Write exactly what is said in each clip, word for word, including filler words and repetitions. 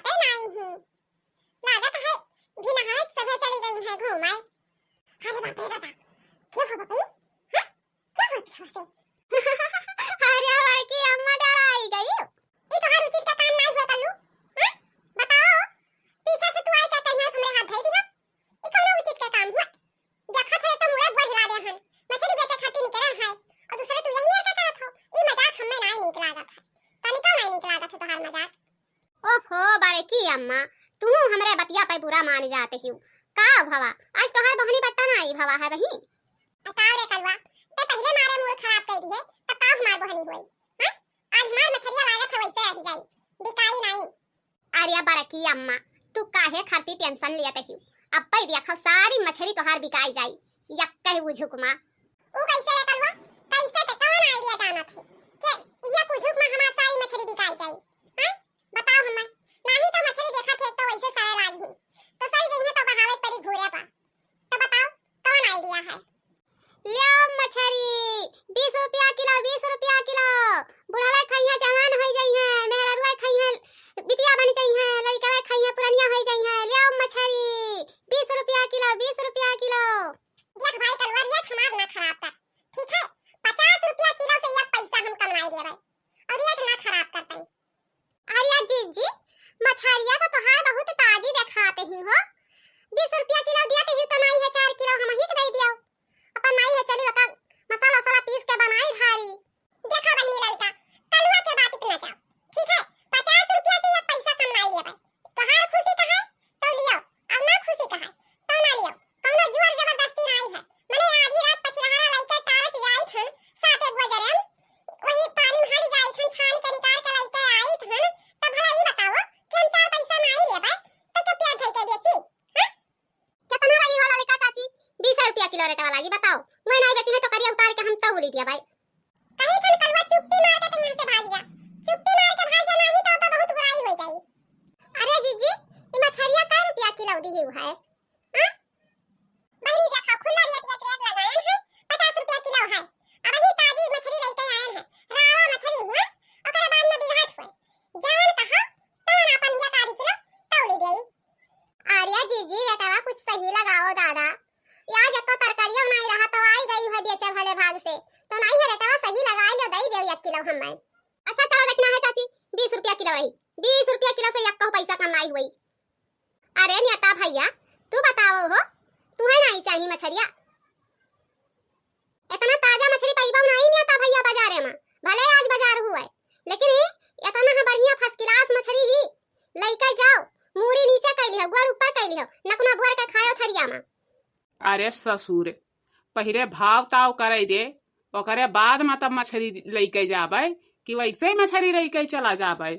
ते नाई ही। लागत है, भी नहाए सभे चली गई है घूमे। अरे बाप रे दादा, क्या हो बपई? हाँ? क्या हो पीछे से? अरे बड़की अम्मा डराई गई। ई तोहार उचित का काम नाई हुआ कल्लू। हाँ? बताओ, पीछे से तू आई क्या कहीं हमरे हाथ धई दिया? ई कौनो उचित का काम हुआ? देखत है तो मुड़ा बोझ लागे हन। मछली बेचे खातिर निकले है। और दूसरे तू यही नियर का करत हो। ई मजाक हमें नाई नीक लागत है। तनिको नाई नीक लागत है तोहार मजाक। ओहो, बड़की अम्मा, तू हमरे बतिया पे बुरा मान जात हिउ। का भवा, आज तोहार बहनी बट्टा नाई भवा है बहिन? आ का रे कलुआ, ते पहिले मारे मूड खराब कर दिए, तब का हमार बहनी हुई? हाँ? आज हमार मछरिया लागत है वैसे रह जाई, बिकाई नाई। अरे बड़की अम्मा, तू काहे खातिर tension लेत हिउ? अब्बे देखो सारी मछरी तोहार बिकाई जाई, यक्के उझुक मा। ऊ कैसे रे कलुआ? कैसे ते कौन idea जानत है? के यक्के उझुक मा हमार सारी मछरी बिकाई जाई? हैं? बताओ हमें। नाही तो मछरी देखत है तो वैसे सड़े लागी। तो सड़ गई है तो बहावे परी घूरे पर। तो बताओ, कौन idea है? ल्याओ मछरी, बीस रुपया किलो, बीस रुपया किलो। बुढ़वा खइहे, जवान होई जइहे, मेहररुआ खइहे, बिटिया बन जइहे, लड़िकवा खइहे, पुरनिया होई जइहे। ल्याओ मछरी, बीस रुपया किलो, बीस रुपया किलो। देख भाई कलुआ, rate हमार ना खराब कर, ठीक है? पचास रुपया किलो से एक पैसा हम कम नाई लेबै, और rate ना खराब करते। अरे जीजी, मछरिया तो तोहार बहुत ताजी देखात ही हो। बीस रुपया किलो दियत ही तो नाई है, चार किलो हमही के दे दियो। अपन नाई है, चली बता, मसाला वसाला पीस के बनाई भारी। देखो बहिनी ललका, कलुआ के बात इतना जाओ, ठीक है? पचास रुपया से एक पैसा कम नाई लेबै। तोहार खुशी का है तो लियो, और ना खुशी का है तो ना लियो। कौनो जोर जबरदस्ती नाई है। मने आधी रात पछिलहरा लइके टारच जाइत हन, सात एक बजे रे, वही पानी में हट जाइत हन, छान के निकाल के लइके आइत हन, तब भला ई बताओ कि हम चार पैसा नाई लेबै, तो के पेट धइ के बेची? हाँ? कितना लगी होला ललका चाची? बीस रुपया किलो रेटवा लागी, बताओ। वही नाई बेची है तो करिया उतार के हम तौली दिया भाई। कहीं खन कलुआ चुप्पी मार के तो यहाँ से भाग जा, चुप्पी मार के भाग जा, नाही तो अब बहुत बुराई हो जाई। अरे जीजी, ई मछरिया कै रुपया किलो दी हुआ है? हाँ? बहिनी देखा, खुला rate, एक rate लगायन है, पचास रुपया किलो है। अब ही ताजी मछरी लेके आयन है, रावा मछरी हुआ, ओकरे बाद में बिघाट हुए। जवन कहा, तवन अपन एक आधी किलो तौली देई। अरे जीजी, रेटवा कुछ सही लगाओ दादा। आज एक तो तरकारियों नाई रहा तो आई गई है बेचे भले भाग से। तो नाई है रेटवा सही लगाई लो, दई देव एक किलो हमें। अच्छा चलो देखना है चाची, बीस रुपया किलो रही, बीस रुपया किलो से एक पैसा कम नाई हुई। अरे नेता भैया, तू बताओ हो, तुहे नाई चाहिए मछरिया? इतना ताजा मछरी पइबा नाई नेता भैया बाजारे में, भले आज बाजार हुए, लेकिन ई इतना है बढ़िया first class मछरी ही, लइके जाओ, मूड़ी नीचे कर लिहो, गोड़ ऊपर कर लिहो, नकुना बोर के खायो थरिया में। अरे ससुर, पहिले भाव ताव करे दे, ओकरे बाद में तब मछरी लइके जाबै, कि वैसे ही मछरी लइके चला जाबै।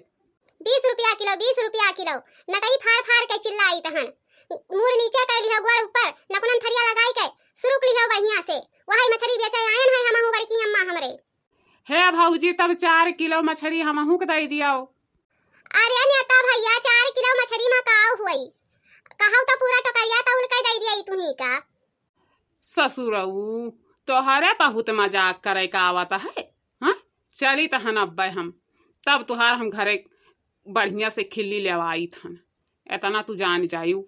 बीस रुपया किलो, बीस रुपया किलो, नटई फार फार के चिल्लाई तहन। मूड़ नीचे कर लिहो, गोड़ ऊपर, नकुनन थरिया लगाई के, सुरुक लिहो बढ़िया से। वही मछरी बेचे आयन है हमहू बड़की अम्मा हमरे। हे भौजी, तब चार किलो मछरी हमहू के दई दियो। अरे नेता भैया, चार किलो मछरी में का हुई? कहू तो पूरा टोकरिया तौल के दई दिया तुही का। ससुरऊ, तोहरे बहुत मजाक करे का आवत है, हाँ? चली तहन अब्बे हम, तब तुहार हम घरे बढ़िया से खिल्ली लेवाई थन, इतना तू जान जायू।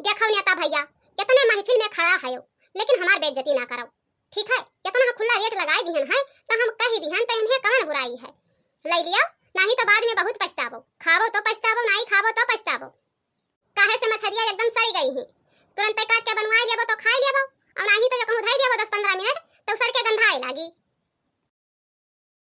देखो नेता भैया, इतने महफिल में खड़ा है, लेकिन हमार बेइज्जती ना करो, ठीक है? इतना खुला रेट लगाई दिहन है, तो हम कही दिहन, तो इन्हें कौन बुराई है? ले लियो, नाही तो बाद में बहुत पछताबो, खाबो तो पछताबो, नाही खाबो तो पछताबो। काहे से मछरिया एकदम सड़ी गई ही। तुरंते काट के बनवाई लेबो तो खाई लेबो, और नाही तो कहूँ धई देबो दस पन्द्रह मिनट तो सड़ के गंधाए लागी।